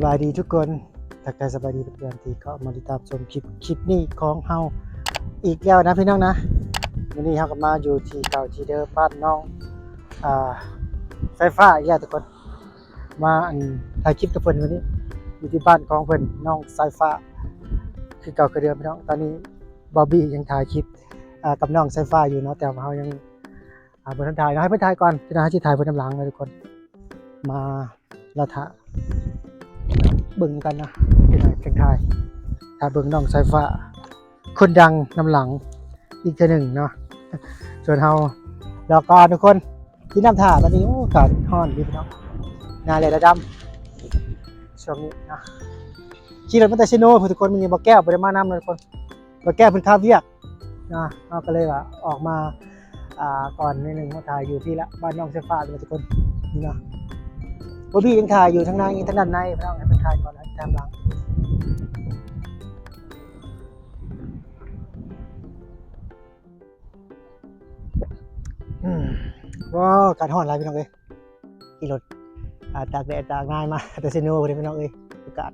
ສະບາຍດີທຸກຄົນ ທັກທາຍສະບາຍດີເພື່ອນໆທີ່ເຂົ້າມາຕິດຕາມຊົມຄລິບ ຄລິບນີ້ຂອງເຮົາອີກແລ້ວນະພີ່ນ້ອງນະ. ມື້ນີ້ເຮົາກໍມາຢູ່ທີ່ເກົ່າທີ່ເດີມ ບ້ານນ້ອງ ອ່າ ສາຍຟ້າອີກແລ້ວທຸກຄົນ. ມາ ອັນ ຖ່າຍຄລິບກັບເພິ່ນມື້ນີ້ ຢູ່ທີ່ບ້ານຂອງເພິ່ນ ນ້ອງສາຍຟ້າ ຄືເກົ່າຄືເດີມພີ່ນ້ອງ. ຕອນນີ້ບອບບີຍັງຖ່າຍຄລິບ ອ່າ ກັບນ້ອງສາຍຟ້າຢູ່ເນາະ ແຕ່ວ່າເຮົາຍັງ ອ່າ ບໍ່ທັນຖ່າຍເນາະ ໃຫ້ເພິ່ນຖ່າຍກ່ອນ ພີ່ນ້ອງ ເຮົາຊິຖ່າຍເພິ່ນນຳຫຼັງເນາະທຸກຄົນ. ມາ ລະຖ້າເບິ່ງກັນນະ ຈັ່ງຖ່າຍ ຖ້າເບິ່ງນ້ອງສາຍຟ້າ ຄົນດັງນຳຫຼັງອີກເທື່ອໜຶ່ງເນາະ. ສ່ວນເຮົາ ລະກ່ອນທຸກຄົນ ກິນນ້ຳຖ້າ. ຕອນນີ້ ໂອ້ ອາກາດຮ້ອນດີພີ່ນ້ອງ ໜ້າແລ້ງດຳ ຊ່ວງນີ້ເນາະ. ຂີ່ລົດມາແຕ່ເຊໂນພຸ້ນທຸກຄົນ ມື້ນີ້ບໍ່ແກ້ວບໍ່ໄດ້ມານຳເນາະທຸກຄົນ ບໍ່ແກ້ວເພິ່ນຄາວຽກ ນະ ເຮົາກໍເລີຍວ່າອອກມາ ອ່າ ກ່ອນໜ້ອຍໜຶ່ງ ມາຖ່າຍຢູ່ພີ້ລະ ບ້ານນ້ອງສາຍຟ້ານີ້ລະທຸກຄົນ ນີ້ເນາະ. ບອບບີຍັງຖ່າຍຢູ່ທາງໃນ ທາງດ້ານໃນພີ່ນ້ອງ ໃຫ້ເພິ່ນຖ່າຍກ່ອນ ແລ້ວຕາມຫຼັງ. ອືມ ວ້າວ ອາກາດຮ້ອນຫຼາຍພີ່ນ້ອງເອີຍ. ຂີ່ລົດ ອ່າ ຕາກແດດຕາກງາຍມາແຕ່ເຊໂນພຸ້ນເດ້ພີ່ນ້ອງເອີຍ. ໂອກາດ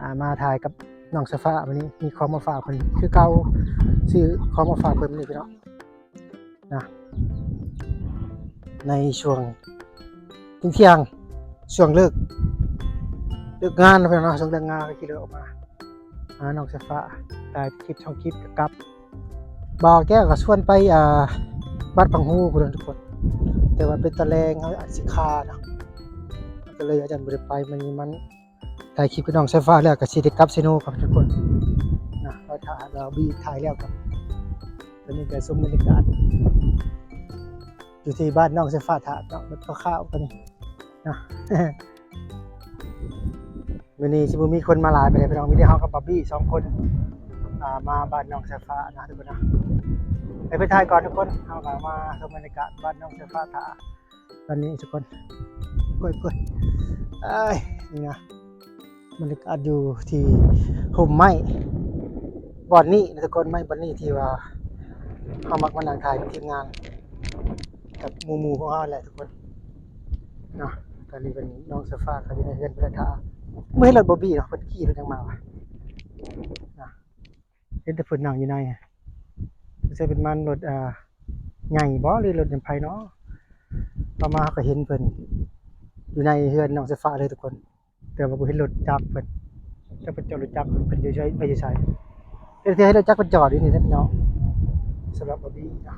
ອ່າ ມາຖ່າຍກັບນ້ອງສາຍຟ້າ ມື້ນີ້ມີຂອງມາຝາກເພິ່ນຄືເກົ່າ ຊື້ຂອງມາຝາກເພິ່ນມື້ນີ້ພີ່ນ້ອງນະ. ໃນຊ່ວງທ່ຽງໆ ຊ່ວງເລີກ ເລີກງານເນາະພີ່ນ້ອງເນາະ ຊ່ວງເລີກງານກໍຂີ່ລົດອອກມາ ຫານ້ອງສາຍຟ້າ ຖ່າຍຄລິບສອງຄລິບກໍກັບ. ບ່າວແກ້ວກໍຊວນໄປ ອ່າ ວັດພັງຫູພຸ້ນນະທຸກຄົນ ແຕ່ວ່າເປັນຕອນແລງ ເຮົາອາດຊິຄາເນາະ ກໍເລີຍອາດບໍ່ໄດ້ໄປ. ມື້ນີ້ມັນຖ່າຍຄລິບກັບນ້ອງສາຍຟ້າແລ້ວ ກໍຊິໄດ້ກັບເຊໂນກັບທຸກຄົນນະ. ເຮົາຖ້າ ເຮົາບີຖ່າຍແລ້ວກໍ ຕອນນີ້ກໍຊົມບັນຍາກາດຢູ່ທີ່ບ້ານນ້ອງສາຍຟ້າຖ້າເນາະ ແບບຄ່າວໆ ຕອນນີ້ນະ. ມື້ນີ້ຊິບໍ່ມີຄົນມາຫຼາຍປານໃດພີ່ນ້ອງ ມີແຕ່ເຮົາກັບບອບບີສອງຄົນ ອ່າ ມາບ້ານນ້ອງສາຍຟ້ານະທຸກຄົນນະ. ໃຫ້ເພິ່ນຖ່າຍກ່ອນທຸກຄົນ ເຮົາກໍມາຊົມບັນຍາກາດບ້ານນ້ອງສາຍຟ້າຖ້າ ຕອນນີ້ທຸກຄົນ ກ້ອຍໆ ເອີຍ ນີ້ນະ ບັນຍາກາດຢູ່ທີ່ຮົ່ມໄມ້ບ່ອນນີ້ນະທຸກຄົນ ໄມ້ບ່ອນນີ້ທີ່ວ່າເຮົາມັກມານັ່ງຖ່າຍກັບທີມງານ ກັບໝູ່ໆຂອງເຮົາແຫຼະທຸກຄົນເນາະ. ຕອນນີ້ເພິ່ນ ນ້ອງສາຍຟ້າເຂົາຢູ່ໃນເຮືອນເພິ່ນຖ້າ ບໍ່ເຫັນລົດບອບບີເນາະ ເພິ່ນຂີ່ລົດຫຍັງມາວະນະ ເຫັນແຕ່ເພິ່ນນັ່ງຢູ່ໃນ ສົງໄສເປັນມັນລົດ ອ່າ ໃຫຍ່ບໍ ຫຼືລົດນຳໃຜເນາະ. ເຂົ້າມາເຮົາກໍເຫັນເພິ່ນຢູ່ໃນເຮືອນນ້ອງສາຍຟ້າເລີຍທຸກຄົນ ແຕ່ວ່າບໍ່ເຫັນລົດຈັກເພິ່ນ ຈັກເພິ່ນຈອດລົດຈັກເພິ່ນຢູ່ໃສ ໄປຢູ່ໃສ. ເຫັນແຕ່ເຫັນລົດຈັກເພິ່ນຈອດຢູ່ນີ້ແຫຼະເນາະ ສຳລັບບອບບີເນາະ.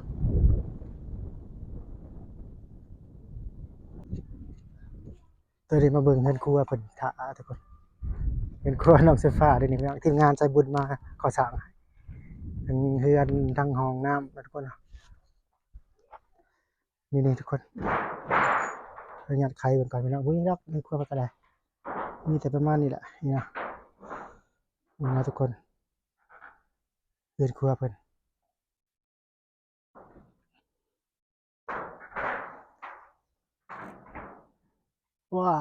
ຕອນນີ້ມາເບິ່ງເຮືອນຄົວເພິ່ນຖ້າທຸກຄົນ ເຮືອນຄົວນ້ອງສາຍຟ້າເດ້ນີ້ພີ່ນ້ອງ ທີມງານໃສ່ບຸນມາກໍ່ສ້າງ ທັງເຮືອນທັງຫ້ອງນ້ຳນະທຸກຄົນ. ນີ້ໆ ທຸກຄົນ ຂໍອະນຸຍາດໄຂເບິ່ງກ່ອນພີ່ນ້ອງ ບໍ່ມີດອກເຮືອນຄົວເພິ່ນກໍໄດ້ ມີແຕ່ປະມານນີ້ແຫຼະ ນີ້ນະ ນີ້ນະທຸກຄົນ ເຮືອນຄົວເພິ່ນ. ວ້າ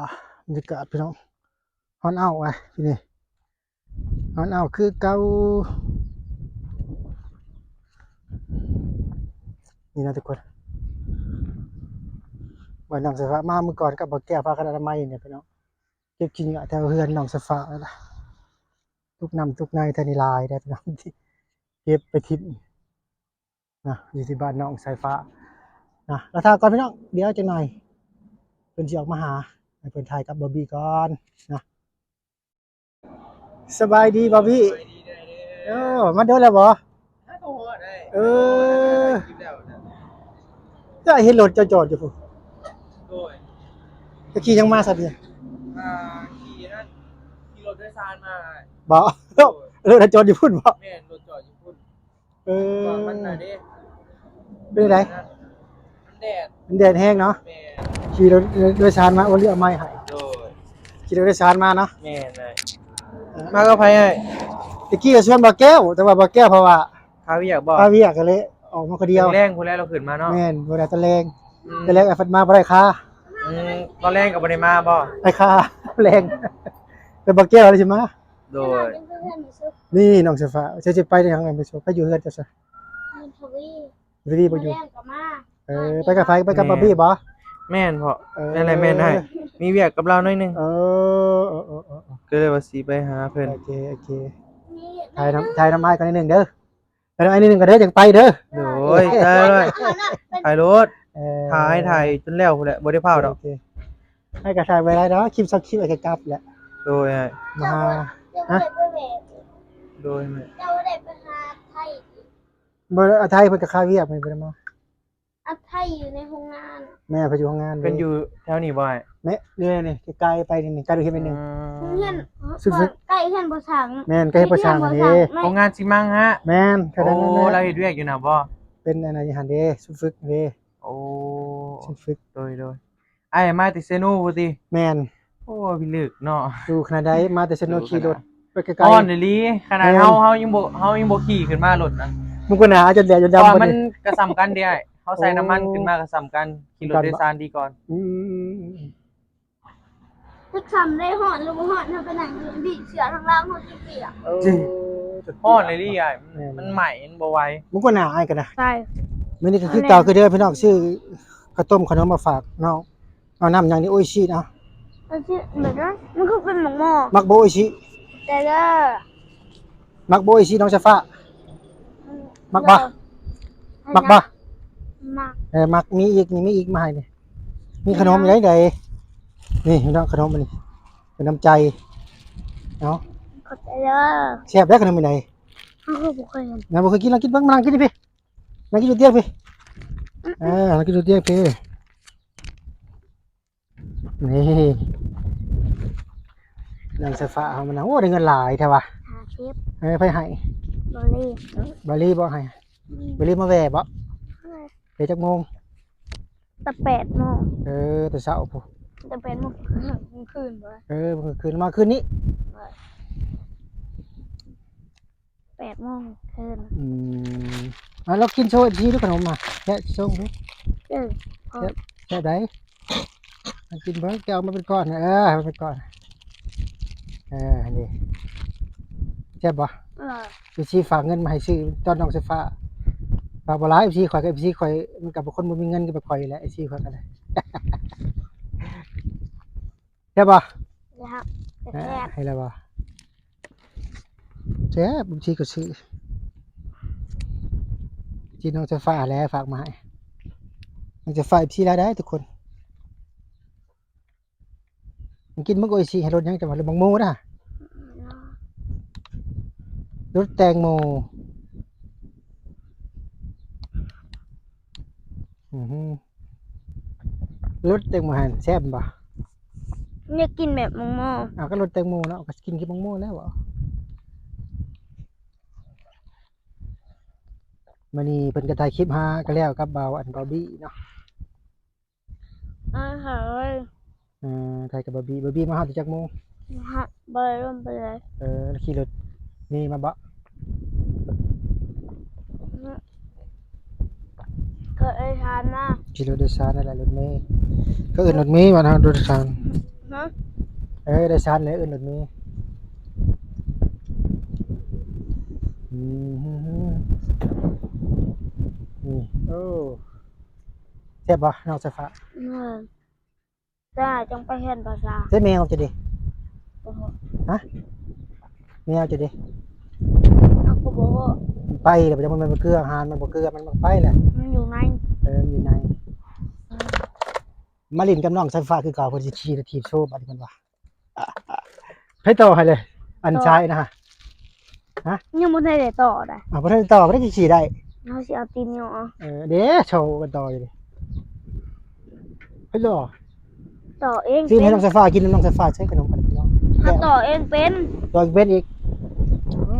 ບັນຍາກາດພີ່ນ້ອງ ຮ້ອນອ້າວ ອ່າ ປີນີ້ຮ້ອນອ້າວຄືເກົ່າ ນີ້ນະທຸກຄົນ. ວ່ານ້ອງສາຍຟ້າມາມື້ກ່ອນກັບບໍ່ແກ້ວ ພາກັນອະນາໄມນີ້ພີ່ນ້ອງ ເກັບຂີ້ເຫຍື້ອແຖວເຮືອນນ້ອງສາຍຟ້ານັ້ນລະ ຕຸກນ້ຳຕຸກໃນແຖວນີ້ຫຼາຍເດ້ພີ່ນ້ອງ ເກັບໄປຖິ້ມ ນະ ຢູ່ທີ່ບ້ານນ້ອງສາຍຟ້ານະ. ລະຖ້າກ່ອນພີ່ນ້ອງ ດຽວຈັກໜ່ອຍເພິ່ນຊິອອກມາຫາ ໃຫ້ເພິ່ນຖ່າຍກັບບອບບີກ່ອນນະ. ສະບາຍດີບອບບີ. ໂອ້ ມາດົນແລ້ວບໍ? ເອີ ເຈົ້າເຫັນລົດເຈົ້າຈອດຢູ່ພຸ້ນ? ໂດຍ. ເຈົ້າຂີ່ຫຍັງມາຊັ້ນນີ້? ອ່າ ຂີ່ນັ້ນ ຂີ່ລົດໂດຍສານມາ. ບໍ? ໂດຍ. ລົດຈອດຢູ່ພຸ້ນບໍ? ແມ່ນ ລົດຈອດຢູ່ພຸ້ນ. ເອີ ວ່າມັນນະເດ້ ເປັນໃດ? ມັນແດດ ມັນແດດແຮງເນາະ. ແມ່ນ. ຂີ່ລົດໂດຍສານມາ ໂອ້ ເລືອກໄມ້ໃຫ້. ໂດຍ. ຂີ່ລົດໂດຍສານມາເນາະ. ແມ່ນເລີຍ. ເອີ ມາກັບໃຜອ້າຍ? ຕະກີ້ກໍຊວນບ່າວແກ້ວ ແຕ່ວ່າບ່າວແກ້ວເພາະວ່າຄາວຽກບໍ? ຄາວຽກກໍເລີຍອອກມາຄົນດຽວ. ແລງພຸ້ນແຫຼະລາວຂຶ້ນມາເນາະ. ແມ່ນ ບໍ່ໄດ້ຕອນແລງ. ອືມ ຕອນແລງອາຍພັດມາບໍ່ໄດ້ຄາ. ອືມ ຕອນແລງກໍບໍ່ໄດ້ມາບໍ? ໄດ້ຄາແລງ ແຕ່ບ່າວແກ້ວລາວຊິມາ. ໂດຍ. ນີ້ນ້ອງສາຍຟ້າ ເຈົ້າຊິໄປທາງໃດ? ໄປຢູ່ ໄປຢູ່ເຮືອນເຈົ້າຊະ. ທະວີ ທະວີບໍ່ຢູ່. ມື້ແລງກໍມາ. ເອີ ໄປກັບໃຜ? ໄປກັບບອບບີບໍ? ແມ່ນພໍ່. ເອີ ນັ້ນແຫຼະ ແມ່ນອ້າຍ. ມີວຽກກັບລາວໜ້ອຍໜຶ່ງ. ເອີ ເອີ ເອີ ເອີ ເອີ ກໍເລີຍວ່າຊິໄປຫາເພິ່ນ. ໂອເຄ ໂອເຄ ຖ່າຍນຳ ຖ່າຍນຳອ້າຍກ່ອນໜ້ອຍໜຶ່ງເດີ. ເອີ ອ້າຍໜ້ອຍໜຶ່ງກໍເດີ ຈັ່ງໄປເດີ. ໂດຍ ໄດ້ ໄດ້ ຖ່າຍໂລດ. ເອີ ຖ່າຍ ຖ່າຍຈົນແລ້ວພຸ້ນແຫຼະ ບໍ່ໄດ້ພ້າວດອກ. ໂອເຄ ອ້າຍກໍຖ່າຍໄວ້ຫຼາຍດອກ ຄລິບສອງຄລິບອ້າຍກໍກັບແຫຼະ. ໂດຍ ມາຫາ ຮະ ໂດຍ ແມ່ ເຈົ້າໄດ້ໄປຫາໄທ. ບໍ່ ອາໄທເພິ່ນກໍຄາວຽກ ເພິ່ນບໍ່ໄດ້ມາ. ອາໄທຢູ່ໃນໂຮງງານ. ແມ່ນ ເພິ່ນຢູ່ໂຮງງານ. ເພິ່ນຢູ່ແຖວນີ້ບໍ່ອ້າຍ? ແມ່ນ ຢູ່ໃນນີ້ ໃກ້ໆໄປນີ້ ໃກ້ໂຮງຮຽນໜ້ອຍໜຶ່ງ. ອືມ ໂຮງຮຽນ ສຸດໆ ໃກ້ເຮືອນພໍ່ຊ່າງ. ແມ່ນ ໃກ້ເຮືອນພໍ່ຊ່າງເດ້. ໂຮງງານຊີມັງຫະ? ແມ່ນ ໂອ້ ລາວເຮັດວຽກຢູ່ນະບໍ່? ເປັນອັນນັ້ນຢູ່ຫັ້ນເດ້ ຊຸມຝຶກເດ້. ໂອ້ ຊຸມຝຶກ. ໂດຍ ໂດຍ. ອ້າຍມາແຕ່ເຊໂນພຸ້ນຕິ? ແມ່ນ. ໂອ້ ພິລຶກເນາະ ຢູ່ຂະໜາດໃດ ມາແຕ່ເຊໂນຂີ່ລົດໄປໄກໆ. ຮ້ອນອີ່ຫຼີ ຂະໜາດເຮົາ ເຮົາຍັງບໍ່ ເຮົາຍັງບໍ່ຂີ່ຂຶ້ນມາລົດນະ. ມັນກໍໜາວຈົນແດດຈົນດຳ. ເພາະວ່າມັນກໍສ່ຳກັນເດ້ອ້າຍ ເຮົາໃສ່ນ້ຳມັນຂຶ້ນມາກໍສ່ຳກັນ ຂີ່ລົດໂດຍສານດີກ່ອນ. ອືມ ຈັກສ່ຳໄດ້ ຮ້ອນຫຼືບໍ່ຮ້ອນ ເຮົາໄປນັ່ງຢູ່ພີ້ ເສື້ອທາງຫຼັງເຮົາຊິປຽກ. ເອີ ຮ້ອນອີ່ຫຼີອ້າຍ ມັນໄໝ້ ມັນບໍ່ໄຫວ. ມັນກໍໜາວອ້າຍກໍນະ. ໃຊ່ ມື້ນີ້ກໍຄືເກົ່າຄືເດີພີ່ນ້ອງ ຊື້ເຂົ້າຕົ້ມເຂົ້າໜົມມາຝາກເນາະ. ເອົານ້ຳຫຍັງນີ້? ໂອອິຊິເນາະ. ໂອອິຊິ ແບບນັ້ນ ມັນຄືເປັນໝາກໝໍ້. ມັກບໍ່ໂອອິຊິ? ແຕ່ເດີ ມັກບໍ່ໂອອິຊິ ນ້ອງສາຍຟ້າ? ອືມ ມັກບໍ່? ເດີ ມັກບໍ່? ມັກ. ເອີ ມັກ. ມີອີກ ນີ້ມີອີກມາໃຫ້ນີ້ ມີຂະໜົມໃດໆ ນີ້ພີ່ນ້ອງ ຂະໜົມອັນນີ້ເປັນນ້ຳໃຈເນາະ. ຂອບໃຈເດີ. ແຊບເດ້ ຂະໜົມອັນໃດ ເຮົາຄືບໍ່ເຄີຍເຫັນ. ຍັງບໍ່ເຄີຍກິນ ລອງກິນເບິ່ງ ມານັ່ງກິນຢູ່ພີ້ ນັ່ງກິນຢູ່ຕຽງພີ້. ອືມ ເອີ ນັ່ງກິນຢູ່ຕຽງພີ້. ນີ້ ນ້ອງສາຍຟ້າເຮົາມານັ່ງ. ໂອ້ ໄດ້ເງິນຫຼາຍແທ້ວະ. ຫ້າສິບ. ເອີ ໃຜໃຫ້? ບາລີ. ບາລີບໍ່ໃຫ້? ອືມ ບາລີມາແວ່ບໍ່? ເອີ ແວ່ຈັກໂມງ? ແຕ່ແປດໂມງ. ເອີ ແຕ່ເຊົ້າພຸ້ນ. ແຕ່ແປດໂມງ ກາງຄືນບໍ່? ເອີ ກາງຄືນ ມາຄືນນີ້. ເອີ ແປດໂມງຄືນ. ອືມ ມາລອງກິນໂຊເອັຟຊີດູ ຂະໜົມມາ ແກະສົ່ງດູ. ເອີ ແຊບ ແຊບໃດ? ມາກິນເບິ່ງ ແກະອອກມາເປັນກ້ອນ. ເອີ ໃຫ້ມັນເປັນກ້ອນ. ເອີ ອັນນີ້ແຊບບໍ່? ເອີ ເອັຟຊີຝາກເງິນມາໃຫ້ຊື້ຕອນນ້ອງສາຍຟ້າ. ຝາກບໍ່ຫຼາຍ ເອັຟຊີຂ້ອຍກັບເອັຟຊີຂ້ອຍ ມັນກໍບໍ່ ຄົນບໍ່ມີເງິນຄືແບບຂ້ອຍແຫຼະ ເອັຟຊີຂ້ອຍກໍໄດ້. ແຊບບໍ່? ແຊບ. ອ່າ ແຊບ ໃຫ້ແລ້ວບໍ່? ແຊບ. ບາງທີກໍຊື້ ທີ່ນ້ອງສາຍຟ້າແຫຼະຝາກມາໃຫ້. ນ້ອງສາຍຟ້າເອັຟຊີຫຼາຍໃດ໋ທຸກຄົນ. ມາກິນເບິ່ງໂອອິຊິ ໃຫ້ລົດຫຍັງ ຈະວ່າລົດບັກໂມນະ ລົດແຕງໂມ. ອືຮຶ ລົດແຕງໂມຫັ້ນແຊບບໍ່? ຢາກກິນແບບໝາກໝໍ້. ອ້າວ ກໍລົດແຕງໂມເນາະ ກໍກິນຄືໝາກໝໍ້ແລ້ວ. ມື້ນີ້ເພິ່ນກໍຖ່າຍຄລິບຫາກັນແລ້ວກັບບ່າວ ອັນ ບ່າວບີເນາະ. ອ່າ ເອີ ຖ່າຍກັບບ່າວບີ. ບ່າວບີມາຮອດແຕ່ຈັກໂມງ? ຮະ ບໍ່ໄດ້ລົງໄປເລີຍ. ເອີ ຂີ່ລົດເມມາບໍ່? ອືມ ເຂົາໂດຍສານມາ. ຂີ່ລົດໂດຍສານນັ້ນແຫຼະ ລົດເມ. ເຂົາເອີ້ນລົດເມ ບ້ານເຮົາໂດຍສານ. ຮະ? ເອີ ໂດຍສານແຫຼະ ເອີ້ນລົດເມ. ອືມ ນີ້ ໂອ້ ແຊບບໍ່ ນ້ອງສາຍຟ້າ? ແມ່ນ. ຈ້າ ຈັ່ງໄປຮຽນພາສາ. ໃສແມວເຈົ້າເດ? ບໍ່ຮູ້. ຮະ? ແມວເຈົ້າເດ? ເຮົາກໍບໍ່ຮູ້. ມັນໄປແລ້ວ ມັນບໍ່ເກືອອາຫານ ມັນບໍ່ເກືອ ມັນໄປແລ້ວ. ມັນຢູ່ໃນ. ເອີ ມັນຢູ່ໃນ. ອືມ ມາຫຼິ້ນກັບນ້ອງສາຍຟ້າຄືເກົ່າ ເພິ່ນຊິຂີ່ລົດຖີບໂຊບາດນີ້ເພິ່ນວ່າ. ໃຜຕໍ່ໃຫ້ເລີຍ ອັນຊາຍນະ? ຮະ? ຍັງບໍ່ໄດ້ຕໍ່ໄດ໋. ອ້າວ ບໍ່ໄດ້ຕໍ່ ບໍ່ໄດ້ຂີ່ໄດ້. ເຮົາຊິເອົາຕີນຍົກເອົາ. ເອີ ເດ້ ໂຊກັນຕໍ່ຢູ່ເດ້. ໃຜຕໍ່? ຕໍ່ເອງ. ຊື້ໃຫ້ນ້ອງສາຍຟ້າກິນ ນ້ອງສາຍຟ້າໃຊ້ຂະໜົມກັນເນາະ. ເຮົາຕໍ່ເອງເປັນ. ຕໍ່ເອງເປັນອີກ. ໂອ້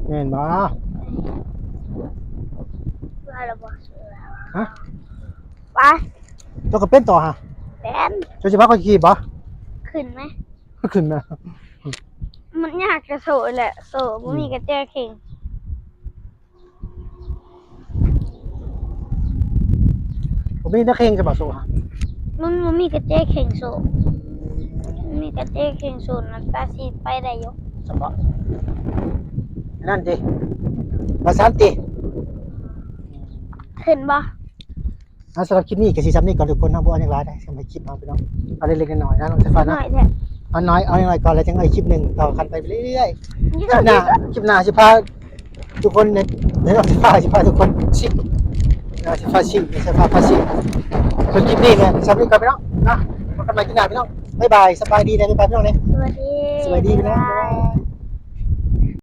ແມ່ນບໍ່? ວ່າແລ້ວບໍ່? ຮະ? ໄປ. ໂຕກໍເປັນຕໍ່ຫະ? ເປັນ. ໂຕຊິພາຂ້ອຍຂີ່ບໍ່? ຂຶ້ນໄໝ? ຂຶ້ນນະ. ມັນຍາກແຕ່ໂສ້ແຫຼະ ໂສ້ບໍ່ມີກະແຈເຄັ່ງ. ອືມ ບໍ່ມີແນວເຄັ່ງຊະບໍ່ໂສ້ຫະ? ມັນບໍ່ມີກະແຈເຄັ່ງໂສ້. ມັນມີກະແຈເຄັ່ງໂສ້ນັ້ນ ກະຊິໄປໄດ້ຢູ່. ສະເພາະນັ້ນຕິ? ວ່າຊັ້ນຕິ? ຂຶ້ນບໍ່? ເອົາ ສຳລັບຄລິບນີ້ກໍຊິຊ່ຳນີ້ກ່ອນທຸກຄົນເນາະ ບໍ່ເອົາຫຍັງຫຼາຍເດ້ ຊິມາຄລິບເຮົາພີ່ນ້ອງ ເອົາເລັກໆນ້ອຍໆນະ ນ້ອງສາຍຟ້າເນາະ ນ້ອຍແທ້ ເອົານ້ອຍ ເອົານ້ອຍໆກ່ອນ ແລ້ວຈັ່ງເອົາຄລິບໜຶ່ງຕໍ່ກັນໄປເລື້ອຍໆ ຄລິບໜ້າ ຄລິບໜ້າຊິພາທຸກຄົນເນຍ ນ້ອງສາຍຟ້າຊິພາທຸກຄົນຊິມ ນ້ອງສາຍຟ້າຊິມ ນ້ອງສາຍຟ້າພາຊິມ ສ່ວນຄລິບນີ້ກໍຊ່ຳນີ້ກ່ອນພີ່ນ້ອງເນາະ ພົບກັນໃໝ່ຄລິບໜ້າພີ່ນ້ອງ ບາຍບາຍ ສະບາຍດີແດ່ ບາຍບາຍພີ່ນ້ອງເນຍ ສະບາຍດີ ສະບາຍດີພີ່ນ້ອງ ບາຍບາຍ.